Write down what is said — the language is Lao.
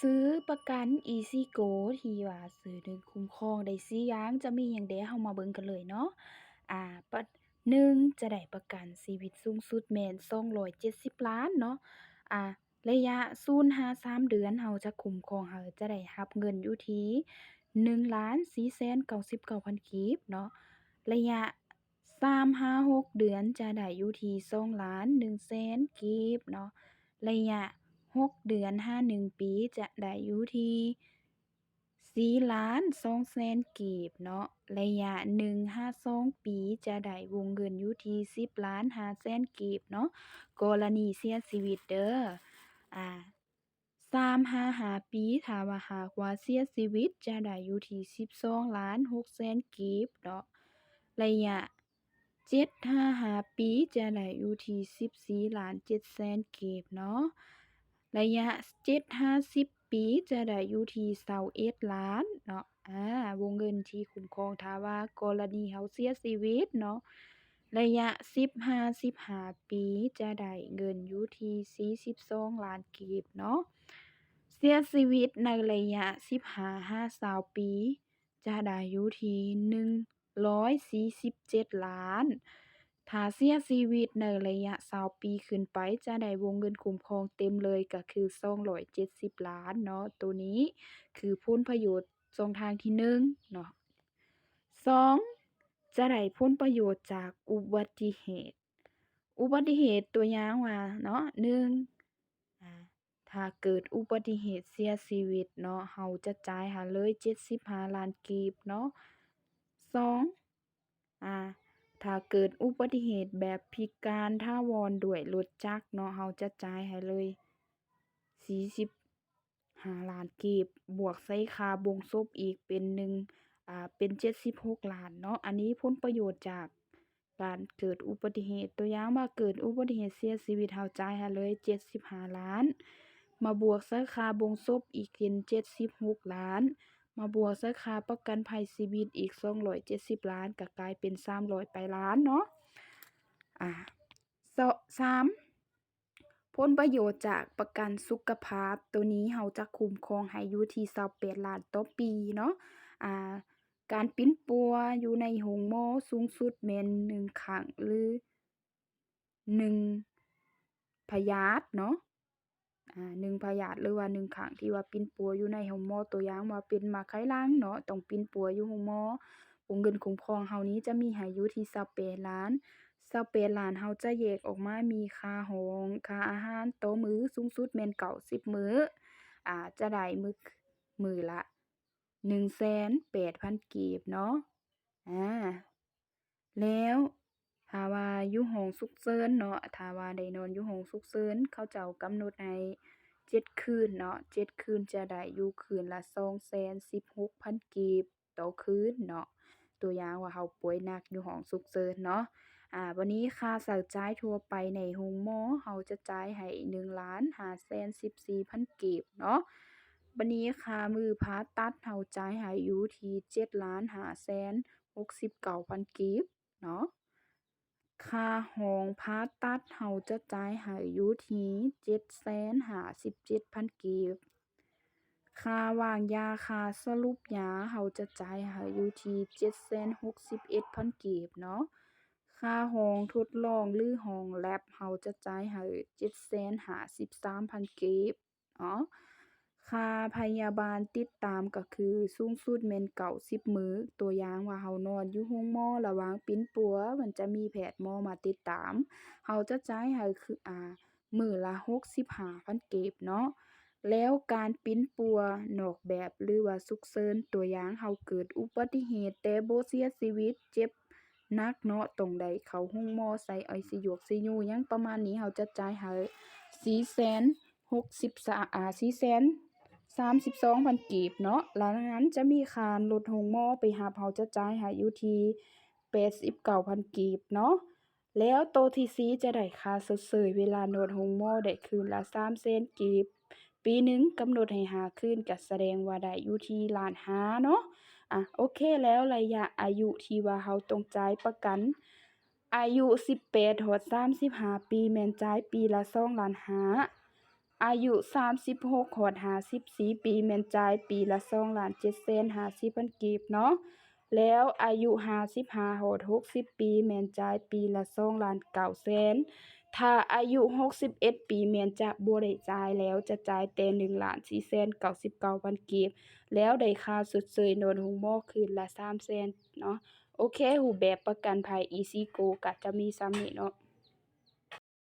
ຊື້ປະກັນອີຊີໂກ ທີ່ວ່າຊື້ເງິນຄຸ້ມຄອງໄດ້ສີ່ຢ່າງ ຈະມີຫຍັງແດ່ ເຮົາມາເບິ່ງກັນເລີຍເນາະ. ອາ ປະ ໜຶ່ງ ຈະໄດ້ປະກັນຊີວິດສູງສຸດແມ່ນສອງຮ້ອຍເຈັດສິບລ້ານເນາະ. ອາ ໄລຍະສູນຫາສາມເດືອນ ເຮົາຈະຄຸ້ມຄອງ ເຮົາຈະໄດ້ຮັບເງິນຢູ່ທີ່ໜຶ່ງລ້ານສີ່ແສນເກົ້າສິບເກົ້າພັນກີບເນາະ. ໄລຍະ ສາມຫາຫົກເດືອນຈະໄດ້ຢູ່ທີ່ສອງລ້ານໜຶ່ງແສນກີບເນາະ. ໄລຍະຫົກເດືອນຫາໜຶ່ງປີ ຈະໄດ້ຢູ່ທີ່ສີ່ລ້ານສອງແສນກີບເນາະ. ໄລຍະໜຶ່ງຫາສອງປີ ຈະໄດ້ວົງເງິນຢູ່ທີ່ສິບລ້ານຫ້າແສນກີບເນາະ ກໍລະນີເສຍຊີວິດເດີ. ອາ ສາມຫາຫ້າປີ ຖ້າວ່າຫາກວ່າເສຍຊີວິດ ຈະໄດ້ຢູ່ທີ່ສິບສອງລ້ານຫົກແສນກີບເນາະ. ໄລຍະເຈັດຫາຫ້າປີ ຈະໄດ້ຢູ່ທີ່ສິບສີ່ລ້ານເຈັດແສນກີບເນາະ. ໄລຍະເຈັດຫາສິບປີ ຈະໄດ້ຢູ່ທີ່ຊາວເອັດລ້ານເນາະ. ອາ ວົງເງິນທີ່ຄຸ້ມຄອງ ຖ້າວ່າກໍລະນີເຮົາເສຍຊີວິດເນາະ. ໄລຍະສິບຫາສິບຫ້າປີ ຈະໄດ້ເງິນຢູ່ທີ່ສີ່ສິບສອງລ້ານກີບເນາະ. ເສຍຊີວິດໃນໄລຍະສິບຫ້າຫາຊາວປີ ຈະໄດ້ຢູ່ທີ່ໜຶ່ງຮ້ອຍສີ່ສິບເຈັດລ້ານ. ຖ້າເສຍຊີວິດໃນໄລຍະຊາວປີຂຶ້ນໄປ ຈະໄດ້ວົງເງິນຄຸ້ມຄອງເຕັມເລີຍ ກໍຄືສອງຮ້ອຍເຈັດສິບລ້ານເນາະ. ໂຕນີ້ຄືຜົນປະໂຫຍດຊ່ອງທາງທີໜຶ່ງເນາະ. ສອງ ຈະໄດ້ຜົນປະໂຫຍດຈາກອຸບັດຕິເຫດ. ອຸບັດຕິເຫດ ຕົວຢ່າງວ່າເນາະ ໜຶ່ງ ອາ ຖ້າເກີດອຸບັດຕິເຫດເສຍຊີວິດເນາະ ເຮົາຈະຈ່າຍໃຫ້ເລີຍເຈັດສິບຫ້າລ້ານກີບເນາະ. ສອງ ອາ ຖ້າເກີດອຸບັດຕິເຫດແບບພິການຖາວອນດ້ວຍລົດຈັກເນາະ ເຮົາຈະຈ່າຍໃຫ້ເລີຍສີ່ສິບ ຫ້າລ້ານກີບ ບວກໃສ່ຄ່າບົງສົບອີກເປັນໜຶ່ງ ອາ ເປັນເຈັດສິບຫົກລ້ານເນາະ. ອັນນີ້ຜົນປະໂຫຍດຈາກການເກີດອຸບັດຕິເຫດ ຕົວຢ່າງວ່າເກີດອຸບັດຕິເຫດເສຍຊີວິດ ເຮົາຈ່າຍໃຫ້ເລີຍເຈັດສິບຫ້າລ້ານ ມາບວກໃສ່ຄ່າບົງສົບອີກເປັນເຈັດສິບຫົກລ້ານ ມາບວກໃສ່ຄ່າປະກັນໄພຊີວິດອີກສອງຮ້ອຍເຈັດສິບລ້ານ ກໍກາຍເປັນສາມຮ້ອຍປາຍລ້ານເນາະ. ອາ ສອ ສາມ ຜົນປະໂຫຍດຈາກປະກັນສຸຂະພາບ ໂຕນີ້ເຮົາຈະຄຸ້ມຄອງໃຫ້ຢູ່ທີ່ຊາວແປດລ້ານຕໍ່ປີເນາະ. ອາ ການປິ່ນປົວຢູ່ໃນໂຮງໝໍສູງສຸດແມ່ນໜຶ່ງຄັ້ງ ຫຼື ໜຶ່ງພະຍາດເນາະ. ອາ ໜຶ່ງພະຍາດ ຫຼືວ່າໜຶ່ງຄັ້ງທີ່ວ່າປິ່ນປົວຢູ່ໃນໂຮງໝໍ ຕົວຢ່າງວ່າເປັນໝາກໄຂ່ຫຼັງເນາະ ຕ້ອງປິ່ນປົວຢູ່ໂຮງໝໍ ວົງເງິນຄຸ້ມຄອງເຮົານີ້ຈະມີໃຫ້ຢູ່ທີ່ຊາວແປດລ້ານ. ຊາວແປດລ້ານ ເຮົາຈະແຍກອອກມາມີຄ່າຫ້ອງ ຄ່າອາຫານຕໍ່ມື້ສູງສຸດແມ່ນເກົ້າສິບມື້ ອາ ຈະໄດ້ມື້ ມື້ລະໜຶ່ງແສນແປດພັນກີບເນາະ. ອາ ແລ້ວຖ້າວ່າຢູ່ຫ້ອງສຸກເສີນເນາະ ຖ້າວ່າໄດ້ນອນຢູ່ຫ້ອງສຸກເສີນ ເຂົາເຈົ້າກຳນົດໃຫ້ເຈັດຄືນເນາະ ເຈັດຄືນຈະໄດ້ຢູ່ຄືນລະສອງແສນສິບຫົກພັນກີບຕໍ່ຄືນເນາະ ຕົວຢ່າງວ່າເຮົາປ່ວຍໜັກຢູ່ຫ້ອງສຸກເສີນເນາະ. ອາ ບັດນີ້ຄ່າໃຊ້ຈ່າຍທົ່ວໄປໃນໂຮງໝໍ ເຮົາຈະຈ່າຍໃຫ້ໜຶ່ງລ້ານຫ້າແສນສິບສີ່ພັນກີບເນາະ. ບັດນີ້ຄ່າມື້ຜ່າຕັດ ເຮົາຈ່າຍໃຫ້ຢູ່ທີ່ເຈັດລ້ານຫ້າແສນຫົກສິບເກົ້າພັນກີບເນາະ. ຄ່າຫ້ອງຜ່າຕັດ ເຮົາຈະຈ່າຍໃຫ້ຢູ່ທີ່ເຈັດແສນຫ້າສິບເຈັດພັນກີບ. ຄ່າວາງຢາ ຄ່າສະຫຼຸບຢາ ເຮົາຈະຈ່າຍໃຫ້ຢູ່ທີ່ເຈັດແສນຫົກສິບເອັດພັນກີບເນາະ. ຄ່າຫ້ອງທົດລອງ ຫຼື ຫ້ອງແລັບ ເຮົາຈະຈ່າຍໃຫ້ເຈັດແສນຫ້າສິບສາມພັນກີບເນາະ. ຄ່າພະຍາບານຕິດຕາມກໍຄືສູງສຸດແມ່ນເກົ້າສິບມື້ ຕົວຢ່າງວ່າເຮົານອນຢູ່ໂຮງໝໍລະຫວ່າງປິ່ນປົວ ມັນຈະມີແພດໝໍມາຕິດຕາມ ເຮົາຈະຈ່າຍໃຫ້ຄື ອາ ມື້ລະຫົກສິບຫ້າພັນກີບເນາະ. ແລ້ວການປິ່ນປົວນອກແບບ ຫຼືວ່າສຸກເສີນ ຕົວຢ່າງເຮົາເກີດອຸບັດຕິເຫດແຕ່ບໍ່ເສຍຊີວິດ ເຈັບໜັກເນາະ ຕ້ອງໄດ້ເຂົ້າໂຮງໝໍ ໃສ່ໄອຊີຢູ ຫຍັງປະມານນີ້ ເຮົາຈະຈ່າຍໃຫ້ສີ່ແສນຫົກສິບ ອາ ສີ່ແສນສາມສິບສອງພັນກີບເນາະ. ຫຼັງຈາກນັ້ນຈະມີຄ່າລົດໂຮງໝໍໄປຮັບ ເຮົາຈະຈ່າຍໃຫ້ຢູ່ທີ່ແປດສິບເກົ້າພັນກີບເນາະ. ແລ້ວໂຕທີສີ່ຈະໄດ້ຄ່າຊົດເຊີຍເວລານອນໂຮງໝໍໄດ້ຄືນລະສາມແສນກີບ. ປີໜຶ່ງກຳນົດໃຫ້ຫ້າຄືນ ກະສະແດງວ່າໄດ້ຢູ່ທີ່ລ້ານຫ້າເນາະ. ອາ ໂອເຄ ແລ້ວໄລຍະອາຍຸທີ່ວ່າເຮົາຕ້ອງຈ່າຍປະກັນ ອາຍຸສິບແປດຮອດສາມສິບຫ້າປີ ແມ່ນຈ່າຍປີລະສອງລ້ານຫ້າ. ອາຍຸສາມສິບຫົກຮອດຫ້າສິບສີ່ປີ ແມ່ນຈ່າຍປີລະສອງລ້ານເຈັດແສນຫ້າສິບພັນກີບເນາະ. ແລ້ວອາຍຸຫ້າສິບຫ້າຮອດຫົກສິບປີ ແມ່ນຈ່າຍປີລະສອງລ້ານເກົ້າແສນ. ຖ້າອາຍຸຫົກສິບເອັດປີ ແມ່ນຈະບໍ່ໄດ້ຈ່າຍແລ້ວ ຈະຈ່າຍແຕ່ໜຶ່ງລ້ານສີ່ແສນເກົ້າສິບເກົ້າພັນກີບ ແລ້ວໄດ້ຄ່າຊົດເຊີຍນອນໂຮງໝໍຄືນລະສາມແສນເນາະ. ໂອເຄ ຮູບແບບປະກັນໄພ Easy Go ກະຈະມີສ່ຳນີ້ເນາະ.